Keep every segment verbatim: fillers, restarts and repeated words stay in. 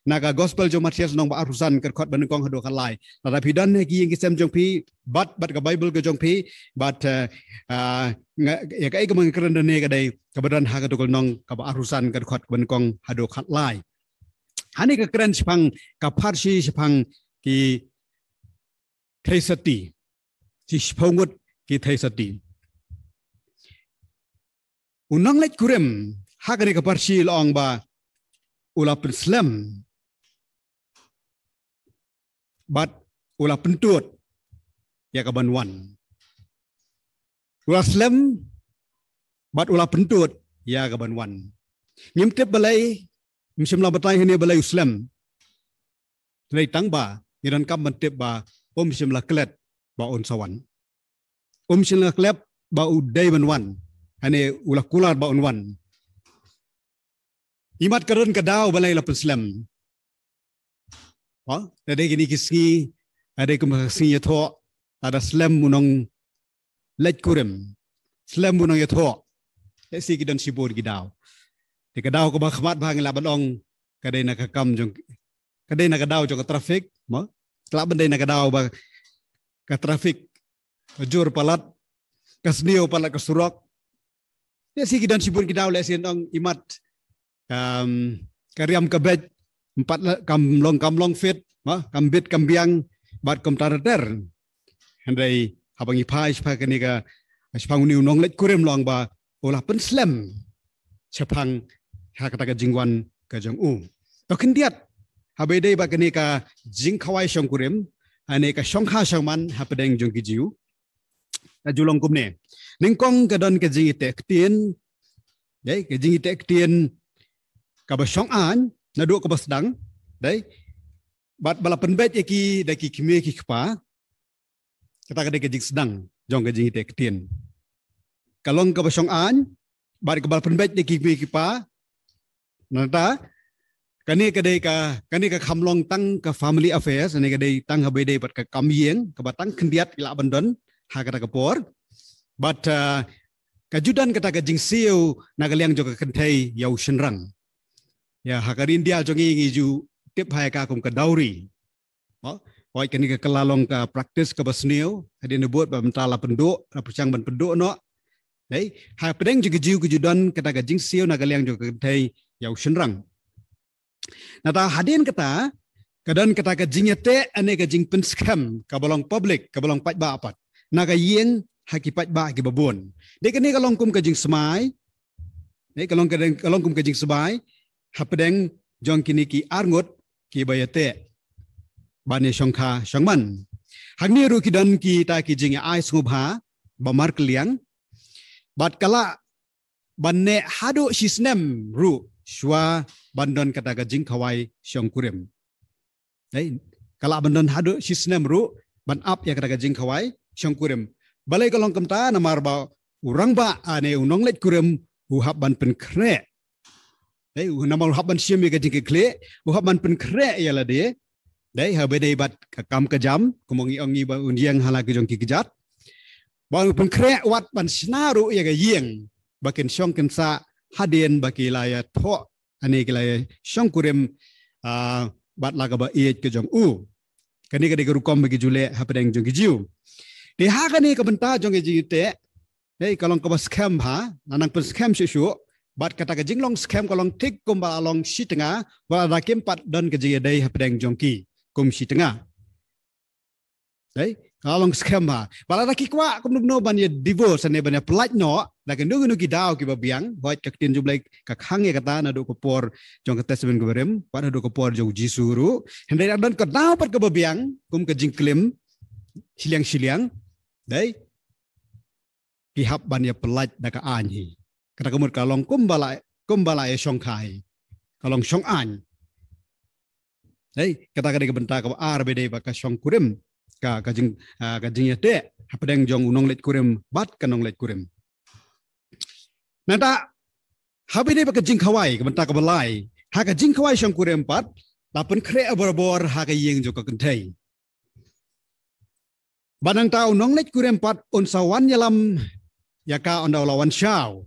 na ka Gospel jong Mathaios lynnong ba arphew san ka dkhot ba nyngkong haduh khatlai. Lada phi don ha ki ïing ki sem jong phi, bad, bad ka Bible ka jong phi, bad, eh, ah, nga, ïa kaei kaba nga kren da ne ka dei, kaba don ha kato ka lynnong kaba arphew san ka dkhot kaba nyngkong haduh khatlai. Hangne ka kren shaphang ka pharshi shaphang ki thei sati. Shiphew ngut ki thei sati. U nongleit kurim ha kane ka pharshi u la ong ba u la pynslem bad u la pyntud ïa ka ban wan. U la slem bad u la pyntud ïa ka ban wan. Ngim tip balei, ngim shym la batai hangne balei u slem. Hynrei tang ba ngi donkam ban tip ba um shym la klet ba un sa wan. Um shym la klet ba u dei ban wan. Hangne u la kular ba un wan. Imat ka don ka daw balei la pynslem. Ha? Lada dei kine ki sngi, lada dei kum ka sngi ïathoh, lada slem u nongleit kurim, slem u nongïathoh. Lehse ki don shibun ki daw. Te ka daw kaba khmat ba ngi lah ban ong ka dei na ka kam jong, ka dei na ka daw jong ka traffic, mo? Ka lah ban dei na ka daw ba ka traffic ka jur palat, ka sniew palat ka surok. Lehse ki don shibun ki daw, lehse nong imat, um, ka riam ka beit, em pat la, kam long, kam long fit, ma, kam bit kam biang, bad kumta ter ter. Hynrei haba ngi phai shaphang kane ka, shaphang une u nongleit kurim u la ong ba u la pynslem shaphang ha kata ka jingwan ka jong u. To khyndiat, haba ïadei bad kane ka jingkhawai shongkurim, hangne ka shongkha shongman hapdeng jong ki Jiw. Ka ju long kumne. Nyngkong ka don ka jingïateh ktien. Dei, ka jingïateh ktien kaba shong-aiñ naduh kaba sdang. Dei. Bad ba la pynbeit ïa ki da ki kmie ki kpa. Kata ka dei ka jingsdang jong ka jingïateh ktien. Ka long kaba shong-aiñ bad kaba la pynbeit da ki kmie ki kpa. Nangta kane ka dei ka, kane ka kham long tang ka family affairs, kane ka dei tang haba ïadei bad ka kam ïing, kaba tang khyndiat ki lah ban don ha kata ka por. Bad, uh, ka ju don kata ka jingsiew na ka liang jong ka kynthei ïa u shynrang. Ïa, ha ka ri India jong ngi ngi ju tip ha ïa ka kum ka dowry. Mo, hooid, kane ka la long ka practice kaba sniew hadien ba bud ba mynta la pynduh, la pyrshang ban pynduh noh. Dei, hapdeng jong ki Jiw ki ju don kata ka jingsiew na ka liang jong ka kynthei ïa u shynrang. Nangta hadien kata ka don kata ka jingïateh, ane ka jingpynskhem kaba long public, kaba long paidbah pat, na ka ïing ha ki paidbah kiba bun. Dei, kane ka long kum ka jingsmai. Dei, ka long ka, ka long kum ka jingsmai hapdeng jong kine ki arngut kiba ïateh ban ïa shongkha shongman. Hangne ruh ki don kita ki jingïa-ai sngewbha ba markylliang. Bad ka lah ban neh haduh shisnem ruh shuwa ban don kata ka jingkhawai shongkurim. Dei, ka lah ban don haduh shisnem ruh ban ap ïa kata ka jingkhawai shongkurim. Balei ka long kumta? Namar ba u rangbah, ane u nongleit kurim, u hap ban pynkhreh. Dei, u, namar u hap ban shim ïa ka jingkitkhlieh, u hap ban pynkhreh ïa lade. Dei, haba ïadei bad ka kam ka jam, kumba ngi ong ngi ba un ïeng ha la ki jong ki kjat. Ba un pynkhreh wat ban shna ruh ïa ka ïing ba kin shong kin sah hadien ba ki la ïathoh, ane ki la ïa shongkurim, ah, bad la kaba ïeit ka jong u. Kane ka dei ka rukom ba ki ju leh hapdeng jong ki Jiw. Te ha kane ka bynta jong ka jingïateh, dei, ka long kaba skhem bha, nang pynskhem shuh shuh. Bad kata ka jinglong skhem ka long thik kumba la long shi tnga, wat la kim pat don ka jingïadei hapdeng jong ki kum shi tnga. Dei, ka long skhem bha. Bad lada ki kwah kumno kumno ban ïa divorce ne ban ïa pyllait noh, da kino kino ki daw kiba biang, hooid, ka ktien jong U Blei ka khang ïa kata naduh ka por jong ka Testament kaba rim, bad naduh ka por jong U Jisu ruh. Hynrei la don ka daw pat kaba biang kum ka jingklim shiliang shiliang. Dei, ki hap ban ïa pyllait da ka aiñ hi. Kata ka mut ka long kumba la, kumba la ïa shongkha hi. Ka long shong-aiñ. Dei, kata ka dei ka bynta kaba ar ba ïadei bad ka shongkurim, ka, ka jing, ah, ka jingïateh hapdeng jong u nongleit kurim bad ka nongleit kurim. Nangta haba ïadei bad ka jingkhawai, ka bynta kaba lai, ha ka jingkhawai shongkurim pat, la pynkhreh barabor ha ka ïing jong ka kynthei. Bad nangta u nongleit kurim pat un sa wan ïalam ïa ka ynda u la wan shaw.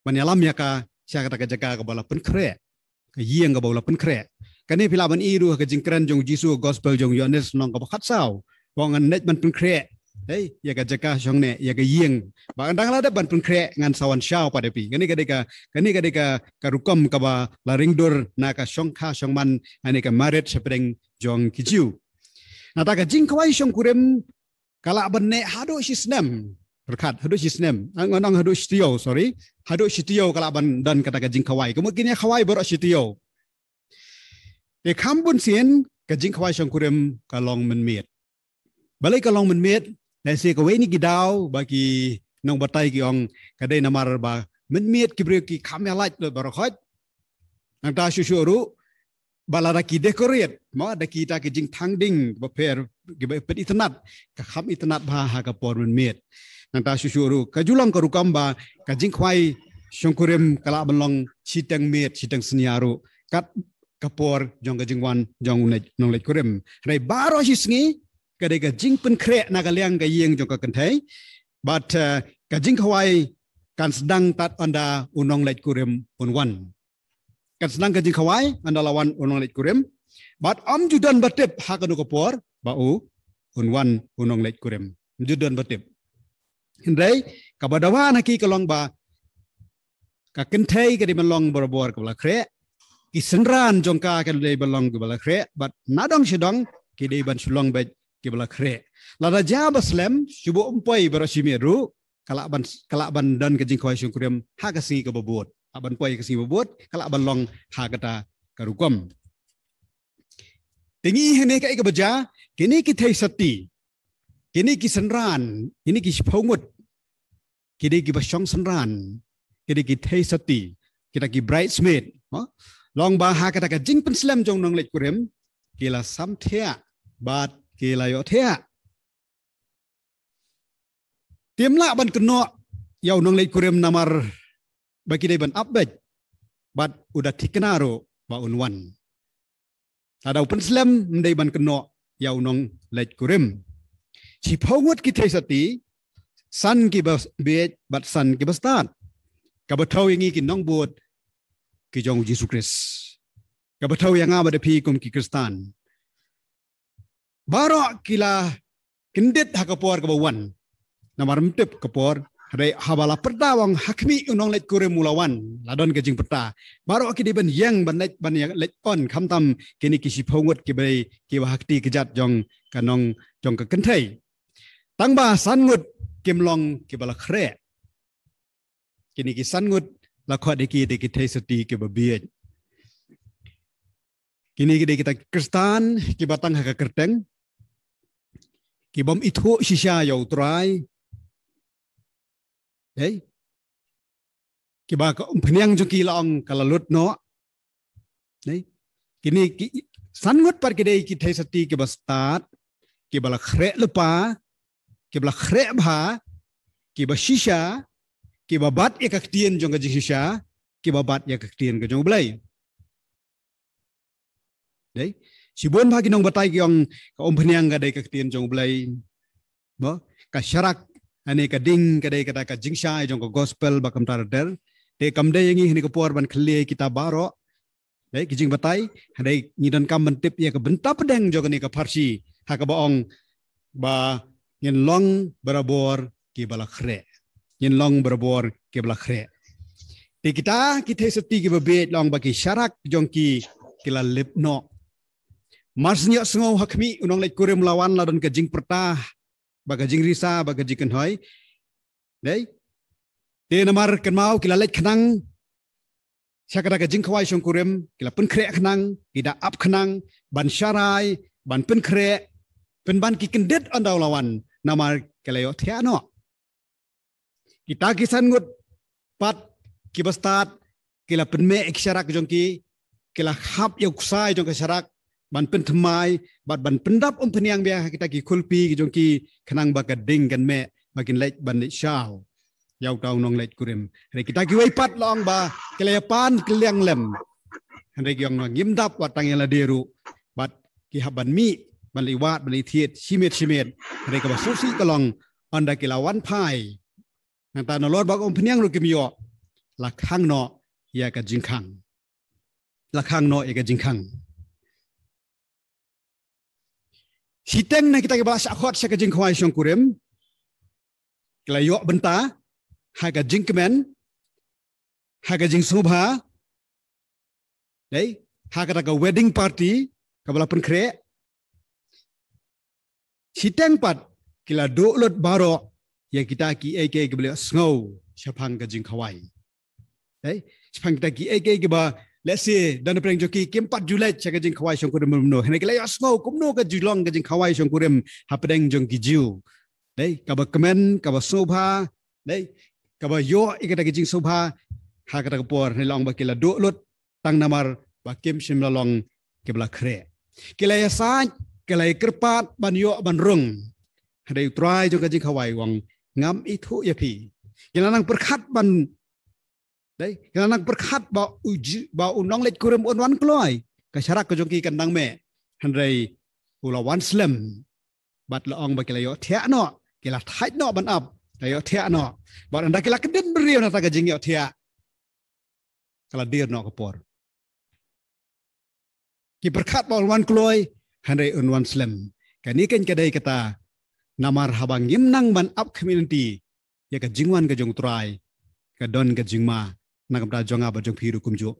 Ban ïalam ïa ka sha kata ka jaka kaba la pynkhreh, ka ïing kaba u la pynkhreh. Kane phi lah ban i ruh ha ka jingkren jong u Jisu, gospel jong u Ïoannis lynnong kaba khatsaw. Ba ngan leit ban pynkhreh, hei, ïa ka jaka shong ne, ïa ka ïing. Ba ngan dang lah dep ban pynkhreh, ngan sa wan shaw pat ïa phi. Kane ka dei ka, kane ka dei ka, ka rukom kaba la ring dur na ka shongkha shongman, kane ka marriage hapdeng jong ki Jiw. Nangta ka jingkhawai shongkurim ka lah ban neh haduh shi snem. Pyrkhat, haduh shi snem. Ngan ong haduh shi taïew, sorry. Haduh shi taïew ka lah ban don kata ka jingkhawai. Ka mut kin ïa khawai baroh shi taïew. Te kham bun sien, ka jingkhawai shongkurim ka long mynmiet. Balei ka long mynmiet? Lehse kawei na ki daw ba ki nongbatai ki ong ka dei namar ba mynmiet ki briew ki kham ïalait lut baroh khoit. Nangta shuh shuh ruh, ba lada ki decorate, mo, da kita ki jingthang ding bapher, kiba pynitynnad, ka kham itynnad bha ha ka por mynmiet. Nangta shuh shuh ruh, ka ju long ka rukom ba ka jingkhawai shongkurim ka lah ban long shiteng miet, shiteng synñia ruh, kat ka por jong ka jingwan jong u nongleit kurim. Hynrei baroh shi sngi ka dei ka jingpynkhreh na ka liang ka ïing jong ka kynthei. Bad, eh, ka jingkhawai kan sdang tad ynda u nongleit kurim un wan. Kan sdang ka jingkhawai ynda la wan u nongleit kurim. Bad ym ju don ba tip ha kano ka por ba u un wan u nongleit kurim. Ym ju don ba tip. Hynrei kaba dawa na ki ka long ba ka kynthei ka dei ban long barabor kaba la khreh. Ki synran jong ka ka dei ban long kaba la khreh. Bad nadong shadong ki dei ban shu long beit kiba la khreh. Lada jia ba slem, shu buh ym poi baroh shi miet ruh, ka lah ban, ka lah ban don ka jingkhawai shongkurim ha ka sngi kaba bud. Lah ban poi ka sngi ba bud, ka lah ban long ha kata ka rukom. Te ngi hangne kaei kaba jia, kine ki thei sati, kine ki synran, kine ki shiphew ngut, kine kiba shong synran, kine ki thei sati, kita ki bridesmaid, ha? Long ba ha kata ka jingpynslem jong u nongleit kurim, ki la samthiah, bad ki la ïohthiah. Te ym lah ban kynnoh ïa u nongleit kurim namar ba ki dei ban ap beit. Bad u da thikna ruh ba un wan. Lada u pynslem ym dei ban kynnoh ïa u nongleit kurim. Shiphew ngut ki thei sati, san kiba bieit bad san kiba stad. Kaba thew ïa ngi ki nongbud ki jong u Jisu Khrist. Kaba thew ïa nga bad ïa phi kum ki Khristan. Baroh ki la kyndit ha ka por kaba wan. Namar ym tip ka por, hynrei haba la pyrta ba ong ha khmih u nongleit kurim u la wan, la don ka jingpyrta. Baroh ki dei ban ïeng ban leit, ban ïeng leit on, khamtam kine ki shiphew ngut kiba dei kiba ha kti kjat jong ka nong, jong ka kynthei. Tang ba san ngut kim long kiba la khreh. Kine ki san ngut la khot ïa ki da ki thei sati kiba bieit. Kine ki dei kita ki Khristan kiba tang ha ka kyrteng, ki bym ithuh shisha ïa u Trai. Hei. Kiba ka umphniang jong ki la ong ka la lut noh. Hei. Kine ki san ngut pat ki dei ki thei sati kiba stad, kiba la khreh lypa, kiba la khreh bha, kiba shisha, kiba bat ïa ka ktien jong ka jingshisha, kiba bat ïa ka ktien ka jong U Blei. Dei, shibun bha ki nongbatai ki ong ka umphniang ka dei ka ktien jong U Blei. Mo, ka sharak, ane ka ding ka dei kata ka jingshai jong ka gospel ba kumta ter ter. Te kam dei ïa ngi hangne ka por ban khlieh kita baroh. Dei, ki jingbatai, hynrei ngi donkam ban tip ïa ka bynta pdeng jong kane ka pharshi, ha kaba ong ba ngin long barabor kiba la khreh. Ngin long barabor kiba la khreh. Te kita ki thei sati kiba bieit la ong ba ki sharak jong ki ki la lip noh. Mar shu ïohsngew ha khmih u nongleit kurim u la wan la don ka jingpyrta, ba ka jingrisa, ba ka jingkynhoi. Dei? Te namar kynmaw ki la leit khnang sha kata ka jingkhawai shongkurim, ki la pynkhreh khnang, ki da ap khnang ban sharai, ban pynkhreh, pynban ki kyndit ynda u la wan, namar ki la ïohthiah noh. Kita ki san ngut pat kiba stad, ki la pynmeh ïa ki sharak jong ki, ki la hap ïa u ksai jong ka sharak ban pynthymmai bad ban pyndap umphniang biang ha kita ki khulpi ki jong ki, khnang ba ka ding kan meh, ba kin leit ban leit shaw ïa uta u nongleit kurim. Hynrei kita kiwei pat la ong ba ki la ïa pan kylliang lem. Hynrei ki ong ngim dap wat tang ïa lade ruh, bad ki hap ban mih ban leit wad ban leit thied shimet shimet. Hynrei kaba sngewsih ka long, ynda ki la wan phai, nangta nalor ba ka umphniang ruh kim ïoh, la khang noh ïa ka jingkhang. La khang noh ïa ka jingkhang. Shiteng na kita kiba la shah khot sha ka jingkhawai shongkurim, ki la ïoh bynta ha ka jingkmen, ha ka jingsngewbha, dei, ha kata ka wedding party kaba la pynkhreh. Shiteng pat ki la duh lut baroh ïa kita kiei kiei kiba la ïohsngew shaphang ka jingkhawai. Dei, shaphang kita kiei kiei kiba, let's say, da na pdeng jong ki kim pat ju leit sha ka jingkhawai shongkurim kumno, hynrei ki la ïohsngew kumno ka ju long ka jingkhawai shongkurim hapdeng jong ki Jiw. Dei, kaba kmen, kaba sngewbha, dei, kaba ïoh ïa kata ka jingsngewbha ha kata ka por, hynrei la ong ba ki la duh lut tang namar ba kim shym la long kiba la khreh. Ki la ïasaid, ki la ïakyrpad ban ïoh ban rung. Hynrei U Trai jong ka jingkhawai u ong, ngam ithuh ïa phi. Ki la nang pyrkhat ban, dei, ki la nang pyrkhat ba u Ji-, ba u nongleit kurim un wan kloi, ka sharak ka jong ki kan nang meh. Hynrei u la wan slem. Bad la ong ba ki la ïohthiah noh, ki la thait noh ban ap, la ïohthiah noh. Bad ynda ki la kyndit briew na kata ka jingïohthiah, ka la dier noh ka por. Ki pyrkhat ba un wan kloi, hynrei un wan slem. Kane keiñ ka dei kata, namar haba ngim nang ban ap khmih lynti ïa ka jingwan ka jong U Trai, ka don ka jingma na ka bynta jong nga bad jong phi ruh kumjuh.